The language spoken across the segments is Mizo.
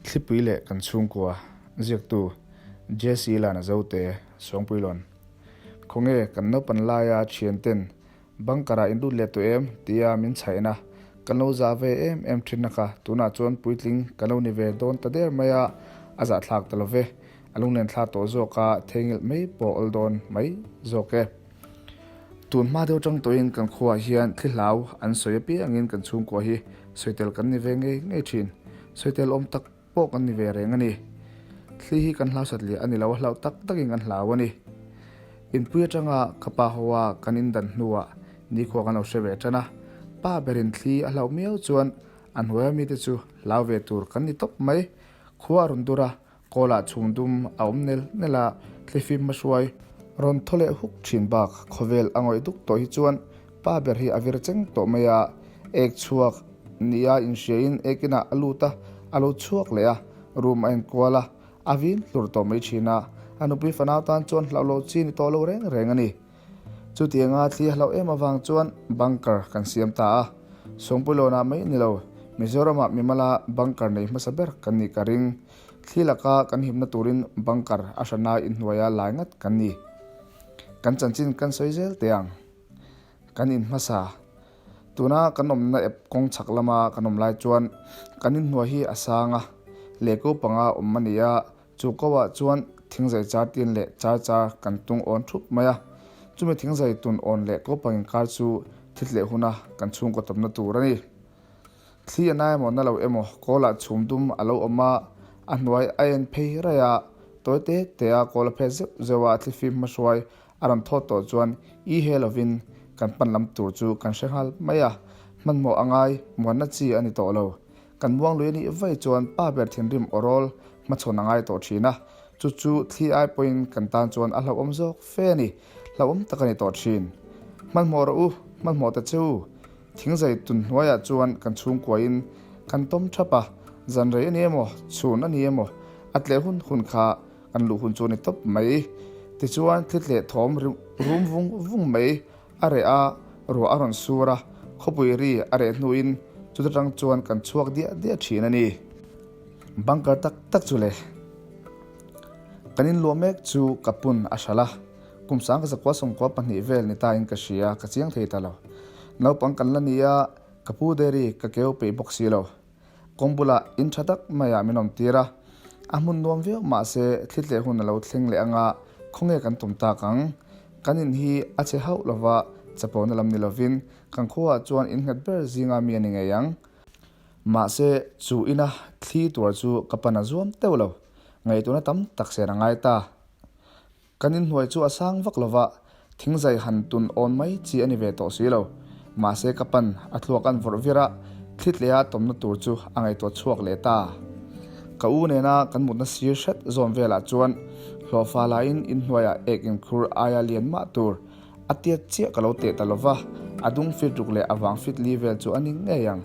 Thlipui leh kan chhungkua ziaktu JC Lana Zote Sawngpuilawn Khawnge kan naupan laia thianten bunker ah in lut leh tawh em tia min chhaihna kan lo zah ve em em thinna kha tunah chuan puitling kan lo ni ve dawn ta der mai a, a zahthlak ta lo ve. A lunglen thla tawh zawk a thengilh mai pawh awl dawn mai zawk e. Tun hma deuh tang tawhin kan khuaah hian thli hlau an sawi apiangin kan chhungkua hi sawitel kan ni ve ngei ngei thin. Sawitel awm tak pawh kan ni ve reng a ni. Thli hi kan hlau sat leh a ni lo a, hlauh tak takin kan hlau a ni. Inpui atanga ka pa hoa kan indan hnuah nikhua kan lo hre ve tan a, pa berin thli a hlauh miau chuan a hnuaia mite chu hlau ve tur kan ni tawp mai. Khua a rawn dur a, Kawlah chhung dum a awm nel nel a, thlifim hmahruai rawn thaw leh huk thin bak khawvel a ngawih duk tawh hi chuan pa ber hi a vir cheng tawh mai a, ek chhuak nia inhriain ek inah a lut a, a lo chhuak leh a, room a enkual a, a vin hlur tawh mai thin a, a nupui fanau tan chuan hlauh loh chi ni tawh lo reng reng a ni. Chutianga thli a hlauh em avang chuan bunker kan siam ta a, Sawngpuilawnah mai ni lo, Mizoramah mimala bunker nei hmasa ber kan nih ka ring. Thli laka kan himna turin bunker a hrana inhnuaia lai ngat kan ni. Kan chanchin kan sawi zel teh ang. Kan in hmasa. Tuna kan awmna ep kawng chhak lama kan awm lai chuan kan inhnuai hi a sang a, lehko panga awm a ni a, chu ko ah chuan thingzai char tin leh char char kan tung awn thup mai a. Chumi thingzai tun awn leh ko pang inkar chu thitleh huna kan chhungkaw tawpna tur a ni. Thli a nai emaw na lo emaw kawlah chhum dum a lo awm a, a hnuai a en phei raih a, tawi te te a kawl a phet zeuh zeuh a, thlifim hmahruai a rawn thawt tawh chuan i he lovin kan pan lam tur chu kan hre nghal mai a, hmanhmawh a ngai muanna chi a ni tawh lo. Kan muang lui a nih vaih chuan pa ber thinrim awrawl hmachhawn a ngai tawh thin a, chu chu thli ai pawhin kan tan chuan a hlauhawm zawk fe a ni, hlauhawm tak a ni tawh thin. Hmanhmawh rawh u, hmanhmawh ta che u. Thingzai tun hnuaiah chuan kan chhungkuain kan tawm thap a, zan rei a ni emaw, chhun a ni emaw, a tleh hun hun kha kan luh hun chu a ni tawp mai. Tichuan thli tleh thawm rum vung vung mai a reh a, ruah a rawn sur a, khawpui ri a reh hnuin chuta tang chuan kan chhuak diah diah thin a ni. Bunker tak tak chu le. Kan inluah mek chu ka pun a hral a. Kum sang ka zakua sawmkua pahnih vel ni tain ka hria, ka chiang thei ta lo. Naupang kan la ni a, ka pu dairy ka keu peih bawk si lo. Kawng bulah in tha tak maiah min awm tir a, a hmun nuam viau mahse thli tleh hun a lo thleng leh anga khawnge kan tum tak ang? Kan in hi a che hauh lova, chapona lam ni lovin kan khuaah chuan in nghet ber zinga mi a ni ngei ang. Mahse chu ina thli tuar chu ka pan a zuam teuh lo, ngaihtuahna tam tak ser a ngai ta. Kan inhnuai chu a sang vak lova, thingzai han tun awn mai chi a ni ve tawh si lo. Mahse ka pan a thluak an vawrh vir a, thli tleha tawmna tur chu a ngaihtuah chhuak leh ta. Ka u nena kan mutna sir hret zawn velah chuan hlawhfa laiin inhnuaiah ek inkhur aia lian mah tur a tiat chiah ka lo teh ta lova, a dung fit ruk leh a vang fit li vel chu a ni ngei ang.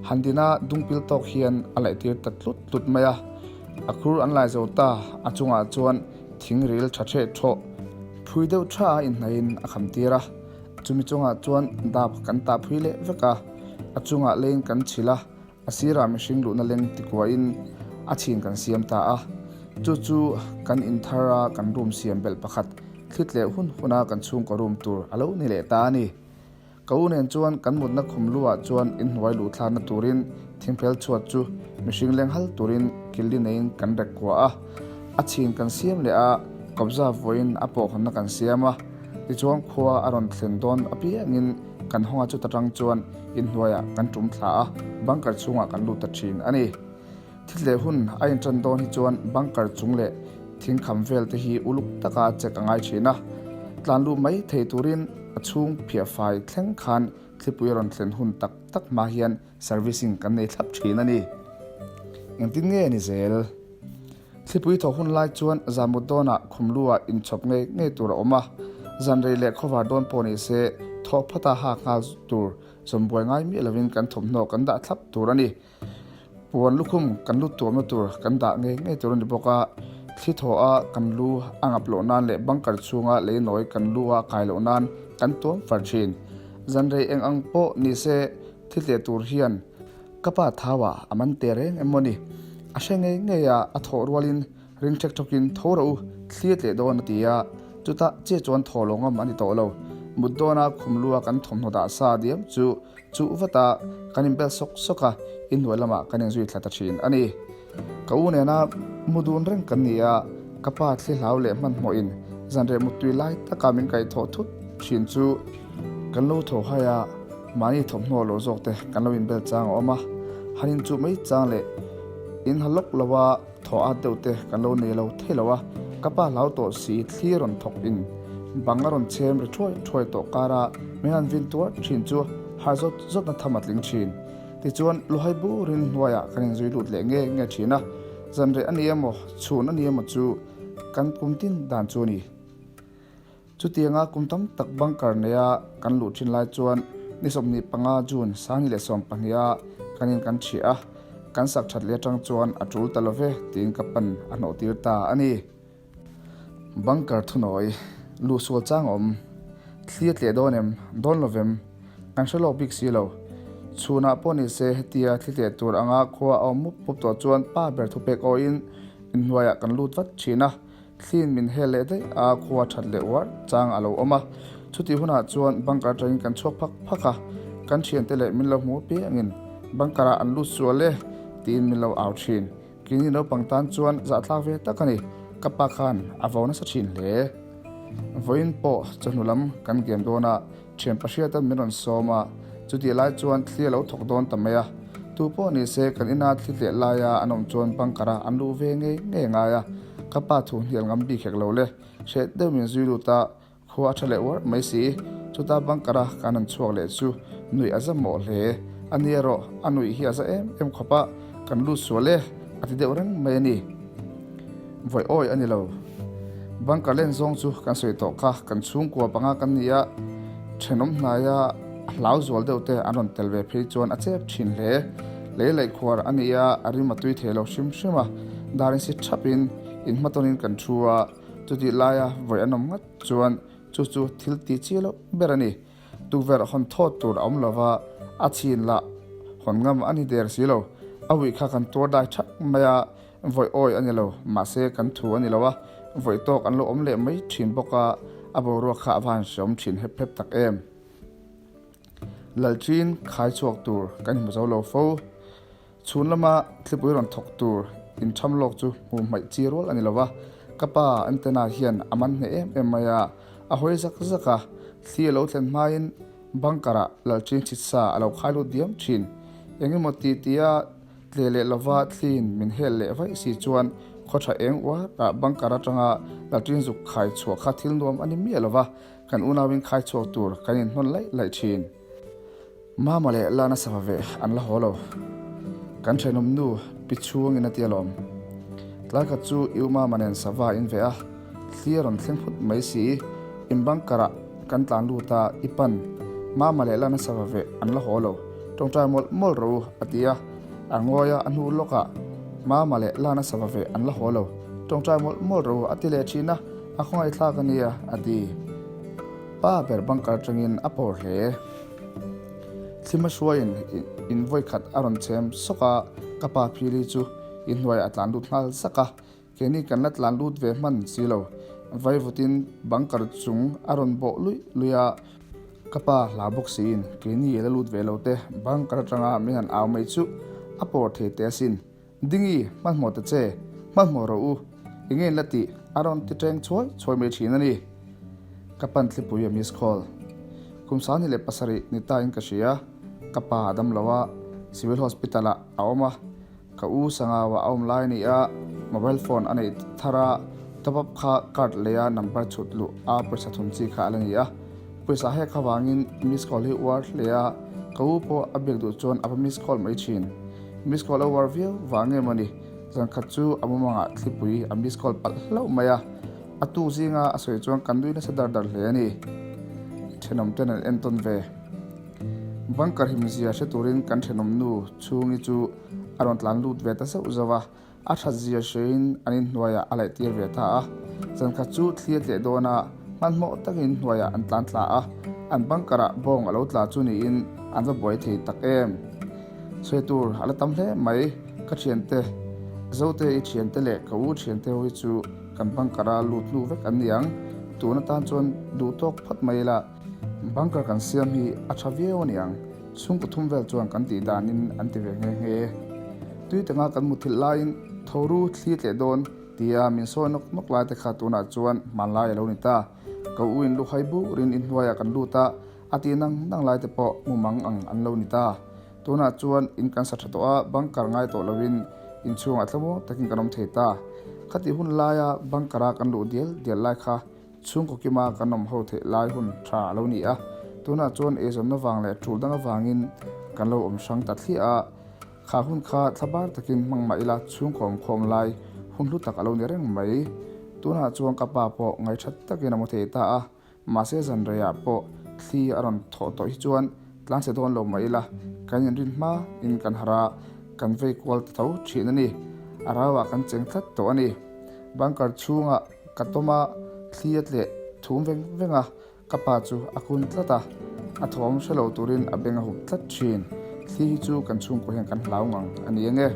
Han dina dung pil tawk hian a laihtir ta tlut tlut mai a, a khur an lai zo ta, a chungah chuan thing ril tha hreh thawh phui deuh tha a inhnaihin a kham tir a, chumi chungah chuan dap kan tah phui leh vek a, a chungah leng kan chhilh a, a sirah mihring luhna leng tikuahin a chhin kan siam ta a, chu chu kan inthar a kan room siam belh pakhat thli tleh hun huna kan chhungkaw room tur a lo ni leh ta a ni. Ka u nen chuan kan mutna khum luah chuan inhnuai luh thlarna turin thingphel chhuat chu mihring leng hal turin killi neiin kan rek kua a, a chhin kan siam leh a, kawpza vawiin a pawhhawnna kan siam a, tichuan khua a rawn thlen dawn apiangin kan hawnga chuta tang chuan inhnuaiah kan tum thla a, bunker chhungah kan lut ta thin a ni. Thitleh hun a intan dawn hi chuan bunker chung leh thingkham vel te hi uluk taka check a ngai thin a, tlan luh mai thei turin a chhung phiah fai thleng khan thlipui rawn thlen hun tak tak hma hian servicing kan nei thlap thin a ni. Engtin nge ni zel? Thlipui thawh hun lai chuan zanmut dawnah khumluah inchhawp ngei ngei tur a awm a, zanrei leh khawvar dawn pawh ni se thawh phawta hak nghal tur zawmbuai ngai miah lovin kan thawmhnaw kan dah thlap tur a ni. Puan lukhum kan lu tuamna tur kan dah ngei ngei tur a ni bawk a, thli thaw a kan lu a ngap loh nan leh bunker chhunga lei nawi kan lu a kai loh nan kan tuam far thin. Zanrei eng ang pawh ni se thi tleh tur hian ka pa thau ah a man teh reng em maw ni? A hre ngei ngei a, a thawh rualin ring ṭhek ṭhawkin tho rawh u, thlir tleh dawn a ti a, chutah chiah chuan thaw lo ngam a ni tawh lo. Mut dawna khum lua kan thawmhnaw dah sa diam chu chuh vat a, kan inbel sawk sawk a, inhnuai lamah kan inzui thla ta ṭhin a ni. Ka u nena mu dun reng kan ni a, ka pa thli hlau leh hmanhmawhin zanreh muttui lai taka min kaihthawh thut thin chu kan lo tho hai a, mahni thawmhnaw lo zawk te kan lo inbel chang a awm a, han inchuh mai chang leh in ha lawk lo a, thaw at deuh te kan lo nei lo thei lo a, ka pa hlau tawh si thli rawn thawk in bang a rawn chhem ri thuai thuai tawh kara min han vin tuar thin chu har zawt zawtna tham a tling thin. Tichuan, luhai burin hnuaiah kan inzui lut leh nge nge thin a, zanreh a ni emaw, chhun a ni emaw chu kan kum tin dan chu a ni. Chutianga kum tam tak bunker neia kan luh thin lai chuan ni 25 June 2012-a kan in kan ṭhiah a, kan sak ṭhat leh aṭang chuan a ṭul ta lo ve tiin ka pan a hnawh tir ta a ni. Bunker thunawi, luh sual chang awm, thli a tleh dawn em, dawn lo vem, kan hre lawk bik si lo. Chhunah pawh ni se hetia thli tleh tur anga khua a awm mup mup tawh chuan pa ber thupek awiin inhnuaiah kan lut vat thin a, thliin min hel leh daih a, khua that leh uar chang a lo awm a. Chutih hunah chuan bunker atangin kan chhuak phak phak a, kan thiante leh min lo hmu apiangin bunker ah an lut sual e tiin min lo au thin. Keini naupang tan chuan zahthlak ve tak a ni, ka pa khan a vo nasa thin hle. Vawiin pawh chawhnu lam kan game dawn a, thian pahriatan min rawn sawm a, chutih lai chuan thli a lo thawk dawn ta mai a. Tu pawh ni se kan ina thli tleh laia an awm chuan bunker a an luh ve ngei ngei a ngai a, ka pa thu hnial ngam bik hek lo le, hreh deuh min zui lut a, Khua a tha leh uarh mai si. Chuta bunker a kan han chhuak leh chu nuih a za mawh hle. A ni erawh a nuih hi a za em em khawp a, kan lut sual e a ti deuh reng mai a ni. Vawi awi a ni lo. Bunker len zawng chu kan sawi tawh kha, kan chhungkua panga kan ni a, thenawm hnaia a hlau zual deuh te an rawn tel ve phei chuan a chep thin hle. Lei laih khuar a ni a, a rim a tui thei lo hrim hrim a, dar in si thapin inhmatawnin kan thu a, Chutih laia vawi an awm ngat chuan chu chu thil ti chi loh ber a ni. Tukverh hawn thawt tur a awm lova, a chhin lah hawn ngam a ni der si lo. A uih kha kan tuar dai thak mai a, vawi awi a ni lo, mahse kan thu a ni lo a, vawi tawk an lo awm leh mai thin bawk a, a boruak kha a va han hreawm thin hep hep tak em. Lalchin khai chhuak tur kan hmu zo lo fo. Chhun lama thlipui rawn thawk tur intham lawk chu hmuh hmaih chi rual a ni lo va, ka pa antenna hian a man hneh em em mai a, a hawi zak zak a, thli a lo thlen hmain bunker ah lalṭin chhit sa a lo khai lut diam thin. Eng emaw ti tia tle leh lova thliin min hel leh vaih si chuan khaw tha eng uar ah bunker atanga lalṭin zuk khai chhuah kha thil nuam a ni miah lo va, kan unauin khai chhuak tur kan inhnawn laih laih thin. Mama leh Lana sava ve an la haw lo. Kan thenawm nu pi chhungin a ti alawm. Tlai khat chu I u Mama nen sava in ve a, thli a rawn thleng phut mai si. In bunker ah kan tlan lut a, I pan. Mama leh Lana sava ve an la haw lo. Tawngtai mawlh mawlh rawh u a ti a. A ngawi a, a hnu lawk ah Mama leh Lana sava ve an la haw lo. Tawngtai mawlh mawlh rawh u a ti leh thin a, a khawngaihthlak a nia a ti. Pa ber bunker atangin a pawr hle. Thlima hruaiin in vawi khat a rawn chhem sawk a, ka pa phili chu inhnuaiah a tlan lut nghal zak a, keini kan la tlan lut ve hman si lo. Vaivutin bunker chung a rawn bawh luih luih a, ka pa hla bawk siin keini la lut ve lo te bunker atanga min han au mai chu a pawr thei teh asin. Dingi, hmanhmawh ta che, hmanhmawh rawh u, enge in la tih a rawn ti teng chhuai chhuai mai thin a ni. Ka pan thlipui a miss call. Kum 27 ni ta in ka hria, ka pa a dam lo a, Civil Hospital ah a awm a, ka u Sangau ah a awm lai a ni a, mobile phone a neih thar a, top up kha card lei a number chhut luh a pawisa thun chi kha a la ni a, pawisa hek avangin miss call hi uar hle a, ka u pawh a biak duh chuan a va miss call mai thin. Miss call a uar viau vang nge mawni, zan khat chu a mumangah thlipui a miss call palh hlauh mai a, a tuk zinga a sawi chuan kan nui nasa dar dar hle a ni. Thenawm ten an entawn ve. Bunker himzia hre turin kan thenawm nu chhungi chu a rawn tlan lut ve ta zauh zauh a, a that zia hrein an inhnuaiah a laih tir ve ta a. Zan khat chu thli a tleh dawn a, hmanhmawh takin inhnuaiah an tlan tla a, an bunker ah bawng a lo tla chu niin an va buai thei tak em. Sawi tur a la tam hle mai, ka thiante. Zote i thiante leh ka u thiante ho hi chu kan bunker a lut hnu vek an ni ang. Tun atan chuan duh tawk phawt mai ila. Bunker kan siam hi a tha viau a ni ang. Chhungkaw thum vel chuan kan tih danin an ti ve nghe nghe. Tui tanga kan muthilh laiin thoru thli tleh dawn tia min sawi nawk nawk lai te kha tunah chuan hmanlai a lo ni ta. Ka u in luhai burin inhnuaiah kan lut a, a tih nang nang lai te pawh mumang ang an lo ni ta. Tunah chuan in kan sa tha tawh a, bunker ngai tawh lovin inchhungah thlamuang takin kan awm thei ta. Khatih hun laia bunker-a kan luh dial dial lai kha chhungkaw kima kan awm ho theih lai hun tha a lo ni a. Tunah chuan eizawnna vang leh tul dang avangin kan lo awm hrang ta thliah a. Kha hun kha thlabar takin hmang mah ila chhungkaw awm khawm lai hun hlu tak a lo ni reng mai. Tunah chuan ka pa pawh ngaithat takin a mu thei ta a. Mahse zan reiah pawh thli a rawn thawh tawh hi chuan tlanchhe dawn lo mah ila, kan inrin hma in kan harh a, kan vei kual ta tho thin a ni. A rauah kan cheng tlat tawh a ni. Bunker chhungah ka tawm a, thli a tleh thum veng veng a, ka pa chu a kun tlat a, a thawm hre lo turin a beng a hup tlat thin. Thli hi chu kan chhungkaw hian kan hlau ngang a ni ange.